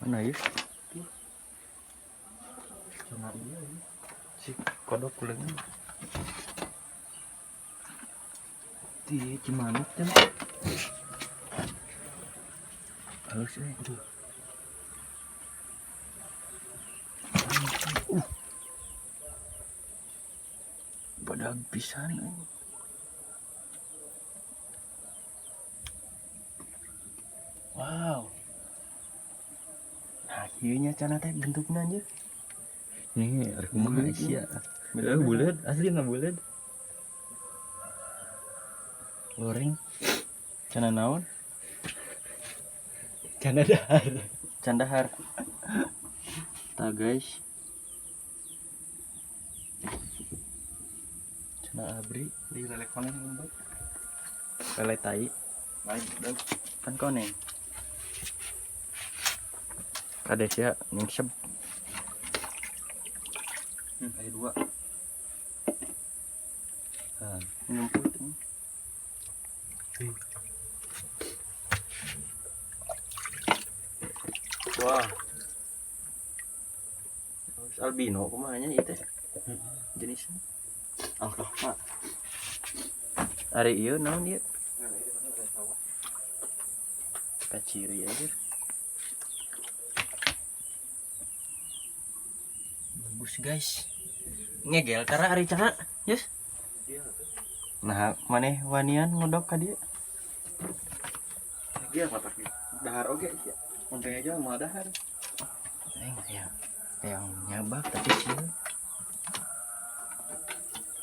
Mana ieu? Cuma iya ini. Si kodok kuleungeun. Di Cimanuk kan. Halus euy. Aduh. Badag pisan euy. Wow. Nah, kieu nya cana teh bentukna anjir. Nih, rek kumaha Buleud sia. Beda Heeh, buleud, asli na buleud. Goreng. Cana naon? Cana dahar. Candahar. Tah guys. Cana abri Di lele koneng ngumpet. Lele tai Lain udah. kan koneng. Kades ya nyungsep. Aya dua. Ah, Nyumput. Wah. Terus albino kumaha nya ieu teh? Jenisnya. Alkahfa. Ari ieu naon ieu? Kaciri anjir. Bagus guys. Ngegel karena ari cara, yes. Iya tuh. Nah, maneh wanian ngodok ka dieu? Dia matak dahar oge sia. Mun aja mau dahar. Aing kayak nyabak tapi sieun.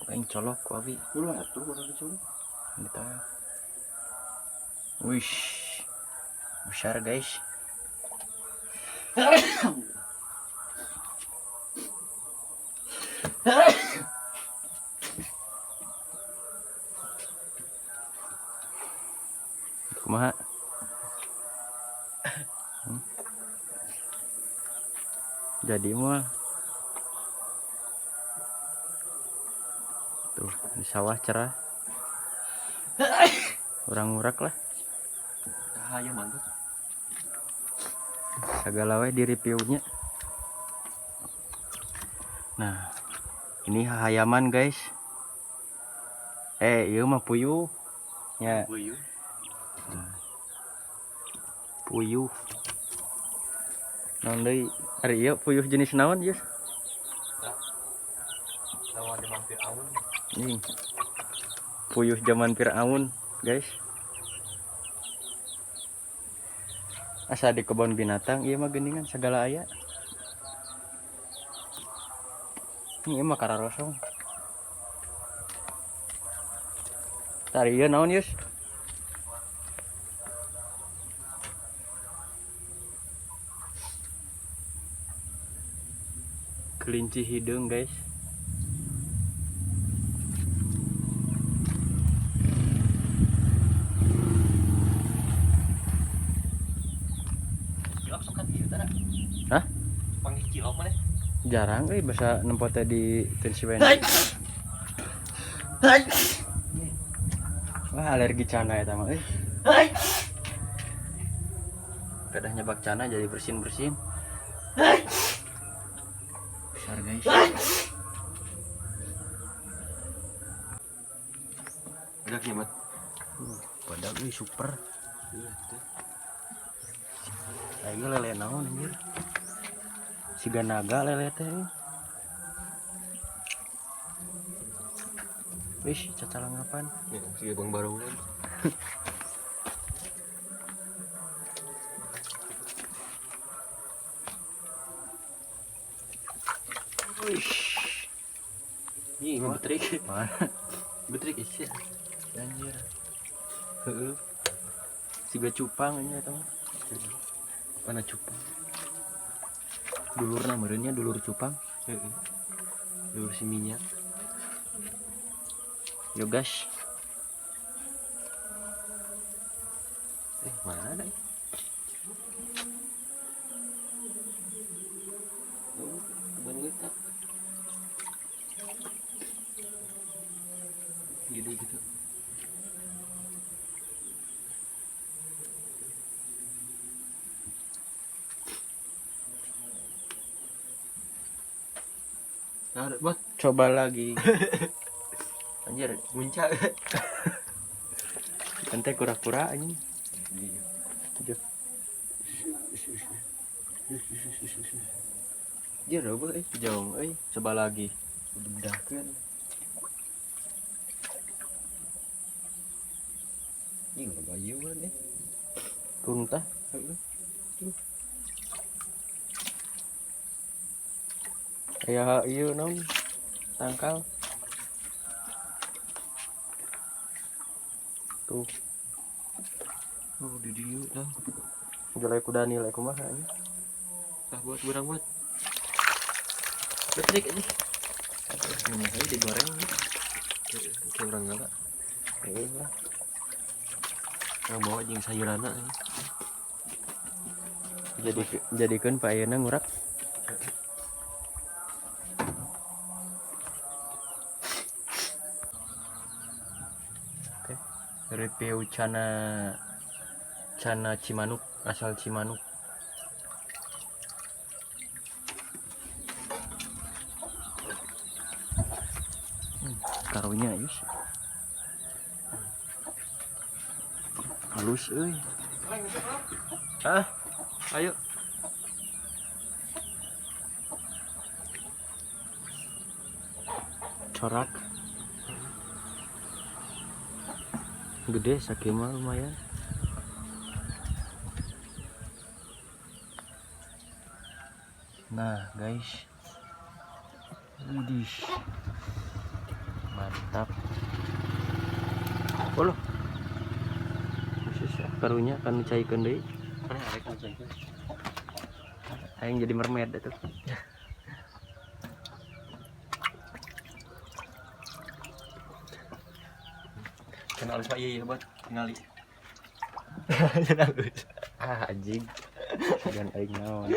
Aing colok ku abi. Ulah atuh urang colok. Gitu. Wish. Besar guys. Kumaha? Hmm? Jadi moal. Tuh, di sawah cerah. Urang ngurak lah. Cahaya mantap. Segala we di reviewnya. Nah, ini hayaman guys. Ieu mah puyuh. Ya, Puyuh. Puyuh. Naon deui? Ari ieu puyuh jenis naon, Yus? Lawan zaman Firaun. Nih. Puyuh zaman Firaun, guys. Asa di kebun binatang ieu mah geuningan segala aya. Ini mah kararosong. Tari ieu naon, Yus? Kelinci hidung, guys. Cilok sok kan ieu tah. Hah? Panggil cilok mana? Jarang euy basa nempo teh di tensi. Wah, alergi cana eta mah euy. Kedah nyebak cana jadi bersin-bersin. Besar guys. Udah nyebat. Badak euy super. Iya tuh. Aing lele naon anjir. Siga naga lele teh. Wih, cacalangapan. Ya, siga bang barongan. Wih. Ih, mah betrik. Mana? Betrik isia. Anjir. Heeh. Siga cupang anjir eta mah. Mana cupang? Dulurna meureunnya dulur cupang. Heeh. Dulur si minyak. Yo guys. Mana ya? Oh, ban letak. Gede gitu. Nah, buat Coba lagi. Anjir, muncak. ente kura-kura anjing. Tujuh. Dia robot eh Jauh euy, coba lagi. Bedahkeun. Ih, nggak bayuan eh. Runtah. Aya ieu naon? Tangkal. Tuh, Oh, di dieu tah. jelek ku Daniel kumaha anjing. Tah buat urang buat. Betrik ini. Namanya aja digoreng. Kayak urang ngala. Heueuh lah. Urang bawa jeung sayuranna. Jadi jadikeun Pak ayeuna ngurak. Oke, review cana cana Cimanuk, asal Cimanuk. Karunya yus. Halus euy. Ah, ayo. Corak. Gede sakieu mah lumayan. Nah, guys. Widih. Mantap. Oh loh. Khusus ya, karunya kan dicaikeun deui. Mana arek ngecengkeun? Aing jadi mermaid atuh. Kan alus Pak, iya iya buat tingali. Kan alus. Ah, anjing. Jangan aing naon.